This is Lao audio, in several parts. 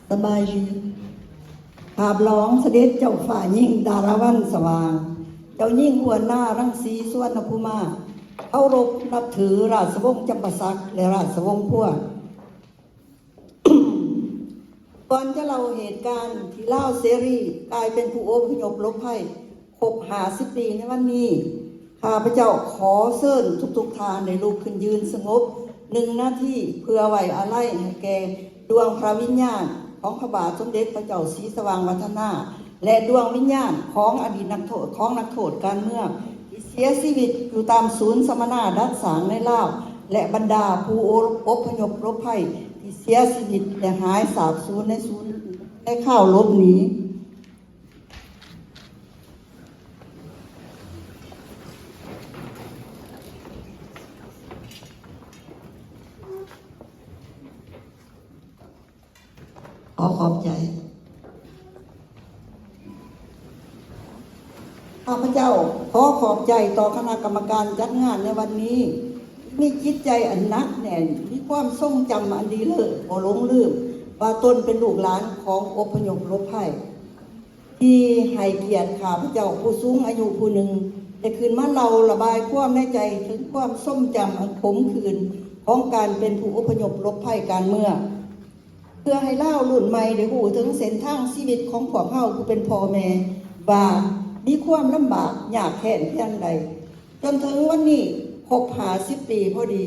ສະບາຍດີ. ຂາບຫຼອງສະເດັດເຈົ້າຟ້າຍິງດາລາວັນສະຫວ່າງ, ເຈົ້າຍິງຫົວໜ້າລັງສີສຸວັນນະພູມາ, ເຄົາລົບນັບຖືລາຊະວົງຈຳປາສັກ ແລະ ລາຊະວົງພວງ. ກ່ອນຈະເລົ່າເຫດການທີ່ລາວເສລີກາຍເປັນຜູ້ອົບພະຍົບຫຼົບໄພຄົບຫ້າສິບປີໃນວັນນີ້, ຂ້າພະເຈົ້າຂໍເຊີນທຸກໆທ່ານໄດ້ລຸກຂຶ້ນຢືນສະຫງົບໜຶ່ງນາທີ ເພື່ອໄວ້ອາໄລໃຫ້ແກ່ດວງພະວິນຍານຂອງພະບາດສົມເດັດພະເຈົ້າສີສະຫວ່າງວັດທະນາ ແລະ ດວງວິນຍານຂອງອະດີດນັກໂທດ ຂອງນັກໂທດການເມືອງທີ່ເສຍຊີວິດຢູ່ຕາມສູນສຳມະນາດັດສ້າງໃນລາວ ແລະ ບັນດາຜູ້ອົບພະຍົບຫຼົບໄພທີ່ເສຍຊີວິດ ແລະ ຫາຍສາບສູນໃນສູນ ໃນຄາວຫຼົບໜີ. ຂໍຂອບໃຈ. ຂ້າພະເຈົ້າຂໍຂອບໃຈຕໍ່ຄະນະກຳມະການຈັດງານໃນວັນນີ້ ທີ່ມີຈິດໃຈອັນໜັກແໜ້ນ, ມີຄວາມຊົງຈຳອັນດີເລີດ, ບໍ່ຫຼົງລືມວ່າຕົນເປັນລູກຫຼານຂອງອົບພະຍົບຫຼົບໄພ ທີ່ໃຫ້ກຽດຂ້າພະເຈົ້າຜູ້ສູງອາຍຸຜູ້ໜຶ່ງ ໄດ້ຂຶ້ນມາເລົ່າລະບາຍຄວາມໃນໃຈເຖິງຄວາມຊົງຈຳອັນຂົມຂື່ນຂອງການເປັນຜູ້ອົບພະຍົບຫຼົບໄພການເມືອງ. ເພື່ອໃຫ້ລາວລຸ້ນໃໝ່ໄດ້ຮູ້ເຖິງເສັ້ນທາງຊີວິດຂອງພວກເຮົາຜູ້ເປັນພໍ່ແມ່ວ່າມີຄວາມລຳບາກຍາກແຄ້ນພຽງໃດ, ຈົນເຖິງວັນນີ້ຄົບຫ້າສິບປີພໍດີ.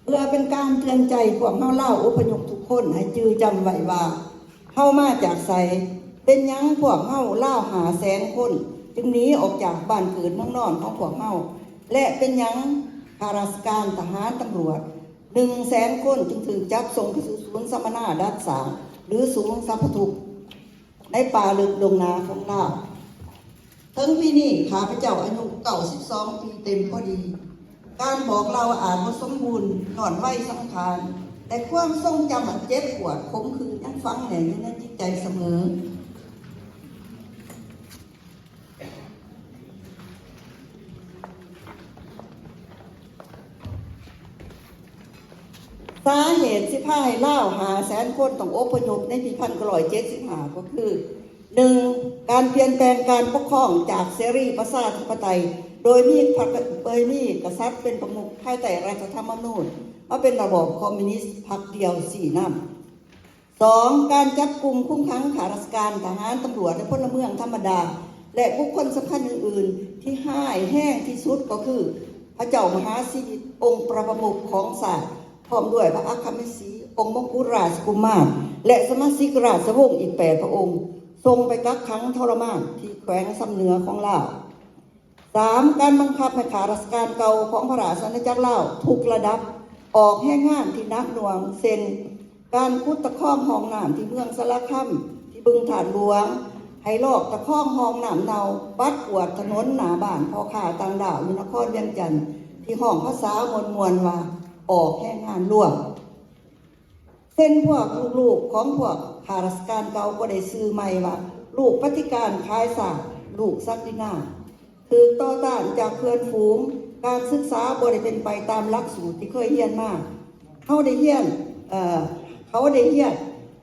ເພື່ອເປັນການເຕືອນໃຈພວກເຮົາລາວອົບພະຍົບທຸກຄົນໃຫ້ຈື່ຈຳໄວ້ວ່າ ເຮົາມາຈາກໃສ, ເປັນຫຍັງພວກເຮົາລາວຫ້າແສນຄົນຈຶ່ງໜີອອກຈາກບ້ານເກີດເມືອງນອນຂອງພວກເຮົາ ແລະ ເປັນຫຍັງຂ້າລາຊະການ, ທະຫານ, ຕຳຫຼວດ ໜຶ່ງແສນຄົນຈຶ່ງຖືກຈັບສົ່ງໄປສູ່ສູນສຳມະນາດັດສ້າງ ຫຼື ສູນສຳພະທຸກໃນປ່າເລິກດົງໜາຂອງລາວ. ເຖິງປີນີ້ຂ້າພະເຈົ້າອາຍຸເກົ້າສິບສອງປີເຕັມພໍດີ. ການບອກເລົ່າອາດບໍ່ສົມບູນຍ້ອນໄວສັງຂານ, ແຕ່ຄວາມຊົງຈຳອັນເຈັບປວດຂົມຂື່ນຍັງຝັງແໜ້ນຢູ່ໃນຈິດໃຈສະເໝີ. ສາເຫດທີ່ພາໃຫ້ລາວຫ້າແສນຄົນຕ້ອງອົບພະຍົບໃນປີພັນເກົ້າຮ້ອຍເຈັດສິບຫ້າ ກໍຄື ໜຶ່ງ ການປ່ຽນແປງການປົກຄອງຈາກເສລີປະຊາທິປະໄຕ ໂດຍມີພັກ ໂດຍມີກະສັດເປັນປະມຸກ ພາຍໃຕ້ລັດຖະທຳມະນູນ ມາເປັນລະບອບຄອມມິວນິດພັກດຽວຊີ້ນຳ. ສອງ ການຈັບກຸມຄຸມຂັງຂ້າລາຊະການ, ທະຫານ, ຕຳຫຼວດ ແລະ ພົນລະເມືອງທຳມະດາ ແລະ ບຸກຄົນສຳຄັນອື່ນໆ ທີ່ຮ້າຍແຮງທີ່ສຸດກໍຄື ພະເຈົ້າມະຫາຊີວິດ ອົງປະປະມຸກຂອງຊາດ ພ້ອມດ້ວຍພະອັກຄະມະເສນີ ອົງມົງກຸດຣາຊະກຸມານ ແລະ ສະມາຊິກຣາຊະວົງອີກແປດພະອົງ ສົ່ງໄປກັກຂັງທໍລະມານທີ່ແຂວງຊຳເໜືອຂອງລາວ. ສາມ ການບັງຄັບໃຫ້ຂ້າລາຊະການເກົ່າຂອງພະລາຊະອານາຈັກລາວທຸກລະດັບ ອອກແຮງງານທີ່ໜັກໜ່ວງ ເຊັ່ນ ການຂຸດຕະຄອງຮ່ອງນ້ຳທີ່ເມືອງສາລະຄຳ, ທີ່ບຶງທາດຫຼວງ, ໃຫ້ລອກຕະຄອງຮ່ອງນ້ຳເນົ່າ, ປັດກວາດຖະໜົນໜ້າບ້ານພໍ່ຄ້າຕ່າງດ້າວຢູ່ນະຄອນວຽງຈັນ ທີ່ຮ້ອງພາສາມ່ວນໆວ່າ ອອກແຮງງານລວມ. ເຊັ່ນພວກລູກໆຂອງພວກຂ້າລາຊະການເກົ່າກໍໄດ້ຊື່ໃໝ່ວ່າ ລູກປະຕິການຂາຍຊາດ, ລູກສັກດິນາ, ຖືກຕໍ່ຕ້ານຈາກເພື່ອນຝູງ, ການສຶກສາບໍ່ໄດ້ເປັນໄປຕາມຫຼັກສູດທີ່ເຄີຍຮຽນມາ. ເຮົາໄດ້ຮຽນ, ເອີ, ເຂົາໄດ້ຮຽນ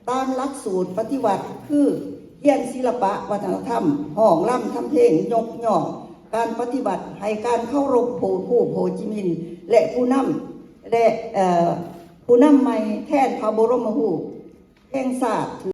ຕາມຫຼັກສູດປະຕິວັດ ຄື ຮຽນສິລະປະວັດທະນະທຳ, ຮ້ອງລຳທຳເພງ, ຍົກຍ້ອງການປະຕິວັດ, ໃຫ້ການເຄົາລົບຮູບໂຮຈິມິນ ແລະ ຜູ້ນຳ ແລະ ເອີ ຜູ້ນຳໃໝ່ແທນພະບໍລົມມະຮູບແຫ່ງຊາດ.